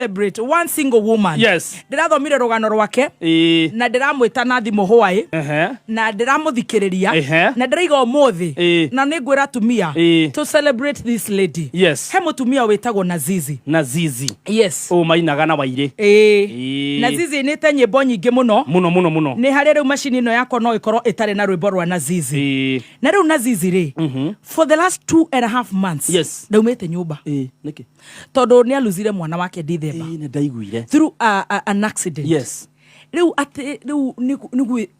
Celebrate one single woman. Ndĩrathomire rũgano rwake na ndĩramwĩta na thimũ hwaĩ na ndĩramũthikĩrĩria na ndĩraiga ũmũthĩ na nĩ ngwĩra atumia to celebrate this lady. He mũtumia wĩtagwo Nazizi. Na Zizi. Yes. Ũũ mainaga na Wairĩ. Ĩĩ. Nazizi nĩte nyĩmbo nyingĩ mũno. Mũno mũno mũno. Nĩ harĩ rĩu macini ĩno yakwa no ĩkorwo ĩtarĩ na rwĩmbo rwa Nazizi. Na rĩu Nazizi rĩ, for the last 2.5 months ndaumĩte nyũmba Nĩkĩ? Tondũ nĩ aluzire mwana wake Dithemba Ĩĩ, nĩ ndaiguire. Through an accident. Rĩu atĩ rĩu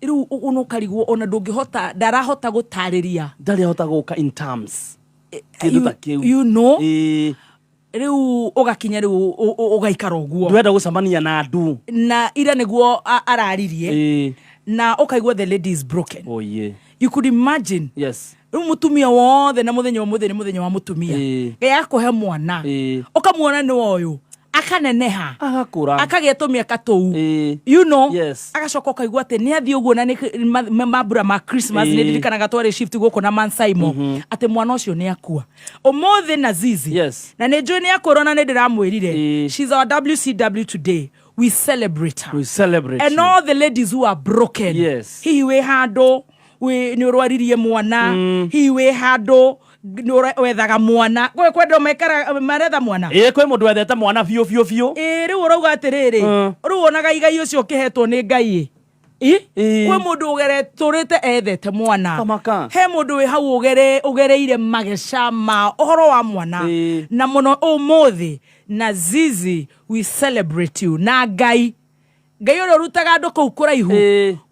rĩu ũkarigwo ona ndũngĩhota, ndarahota gũtarĩria. Ndarĩ ahota gũka in terms kĩndũ ta kĩu. Rĩu ũgakinya rĩu ũgaikara ũguo. Ndwenda gũcemania na andũ. Na ira nĩguo araririe na ũkaigua the lady is broken. Oye. You could imagine. Rĩu mũtumia wothe, na mũthenya ũmũthĩ nĩ mũthenya wa mũtumia, Ngai akũhe mwana, ũkamuona nĩ ũyũ akaneneha, agakũra, akagĩa tũmĩaka tũu, agacoka ũkaigua atĩ nĩ athiĩ ũguo na nĩ mambura ma Christmas. Nĩ ndirikanaga twarĩ shift gũkũ na Mansaimo atĩ mwana ũcio nĩ akua. Ũmũthĩ na Zizi, na nĩ njũĩ nĩ akwĩrwo na nĩ ndĩramwĩrire, she's our WCW today. We celebrate her. We celebrate And you. all the ladies who are broken, hihi wĩ handũ nĩ ũrwaririe mwana, hihi wĩ handũ nĩ wethaga mwana, gwĩ kwendwo mekara maretha mwana. Ĩĩ, kwĩ mũndũ wethete mwana biũ biũ biũ. Ĩĩ, rĩu ũrauga atĩrĩrĩ, rĩu onaga igai ũcio ũkĩhetwo nĩ Ngai ĩ. Kwĩ mũndũ ũgeretũrĩte ethete mwana. Kamaka. He mũndũ wĩ hau ũgereire mageca ma ũhoro wa mwana. Na mũno ũmũthĩ na Zizi, we celebrate you. Na Ngai, Ngai ũrĩa ũrutaga andũ kũu kũraihu,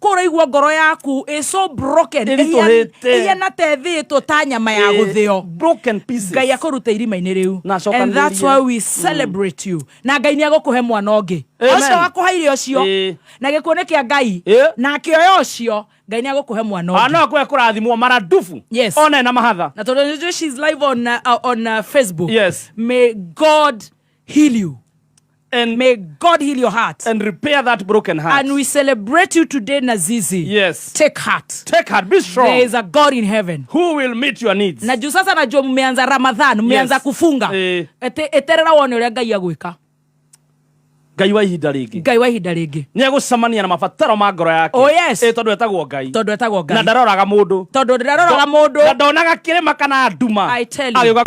kũu ũraigua ngoro yaku is so broken, Ĩritũhĩte. Ĩhiana ta ĩthĩĩtwo ta nyama ya gũthĩo. Broken pieces. Ngai akũruta irima-inĩ rĩu. Na acokanĩrĩrie. And that's why we celebrate you. Na Ngai nĩ agũkũhe mwana ũngĩ. Amen. Ũcio wakũheire ũcio na gĩkuũ nĩ kĩa Ngai na akĩoya ũcio, Ngai nĩ agũkũhe mwana Ah, ũngĩ. No akũhe kũrathimwo maradufu. One na mahatha. Na tondũ nĩnjũĩ she's live on Facebook, may God heal you. And, May God heal your heart and repair that broken heart. And we celebrate you today, Nazizi. Take heart. Take heart, be strong. There is a God in heaven who will meet your needs. Na juu sasa najua mmeanza Ramadhan, mmeanza kufunga. Eterera wone ũrĩa Ngai agwĩka. Ngai wa ihinda rĩngĩ. Ngai wa ihinda rĩngĩ. Nĩ egũcemania na mabataro ma ngoro yake. Oh, yes. Ĩ, tondũ etagwo Ngai. Tondũ etagwo Na Ngai. Ndaroraga mũndũ. Tondũ ndaroraga mũndũ. Na ndonaga kĩrĩma kana nduma. I tell you. Agĩũka.